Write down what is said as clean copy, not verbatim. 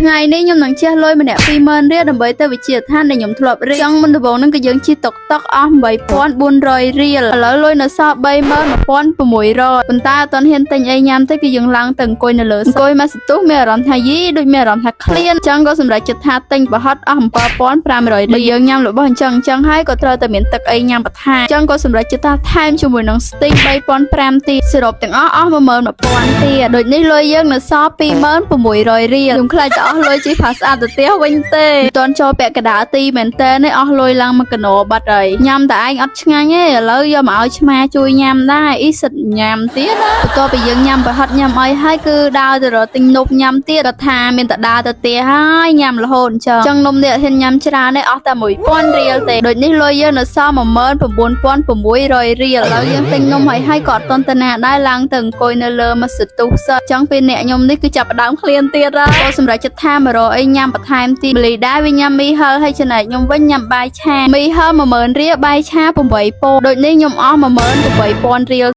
ថ្ងៃនេះខ្ញុំនឹងជះលុយម្នាក់20000រៀលដើម្បីទៅវិទ្យាស្ថានដែលខ្ញុំធ្លាប់រៀនចង់មុនដំបូងហ្នឹងគឺយើងជិះតុកតុកអស់8400រៀលឥឡូវលុយនៅសល់31600ប៉ុន្តែអត់ទាន់ហ៊ានទិញអីញ៉ាំទេគឺយើងឡើងទៅអង្គុយនៅលើអង្គុយមកសន្ទុះមានអារម្មណ៍ថាយីដូចមានអារម្មណ៍ថាឃ្លានអញ្ចឹងក៏សម្រេចចិត្តថាទិញប្រហិតអស់7500រៀលបើយើងញ៉ាំរបស់អញ្ចឹងអញ្ចឹងហើយក៏ត្រូវតែមានទឹកអីញ៉ាំបន្ថែមអញ្ចឹងក៏សម្រេចចិត្តថាថែមជាមួយនឹង Sting 3500ទៀតសរុបទាំងអស់អស់11000ទៀតដូចនេះលុយយើងនៅសល់2600រៀលខ្ញុំខ្លាចតែអស់លុយជិះផាស្អាតទៅផ្ទះវិញទេមិនទាន់ចូលពាក់កណ្ដាលទីមែនតើនេះអស់លុយឡើងមកកណោបាត់ហើយញ៉ាំតែឯងអត់ឆ្ងាញ់ទេឥឡូវយកមកឲ្យឆ្មាជួយញ៉ាំដែរអ៊ីសិតញ៉ាំទៀតណាបន្ទាប់ពីយើងញ៉ាំប្រហិតញ៉ាំអីហើយគឺដើរទៅរកទិញនំញ៉ាំទៀតគាត់ថាមានតែដើរទៅផ្ទះហើយញ៉ាំរហូតអញ្ចឹងអញ្ចឹងនំនេះអត់ហ៊ានញ៉ាំច្រើនទេអស់តែ1000រៀលទេដូចនេះលុយយើងនៅសល់19600រៀលឥឡូវយើងទិញនំហើយហើយក៏អត់ទាន់ទៅណាដែរឡើងទៅអង្គុយនៅលើម៉ាស៊ីនទុះសិនអញ្ចឹងពេលអ្នកខ្ញុំនេះគឺចាប់ផ្ដើមឃ្លានទៀតហើយក៏សម្រេចចិត្តថាមករកអីញ៉ាំបន្ថែមទីមលីដែរវាញ៉ាំមីហិលហើយចំណែកខ្ញុំវិញញ៉ាំបាយឆាមីហិល10000រៀលបាយឆា8000ដូចនេះខ្ញុំអស់18000រៀល។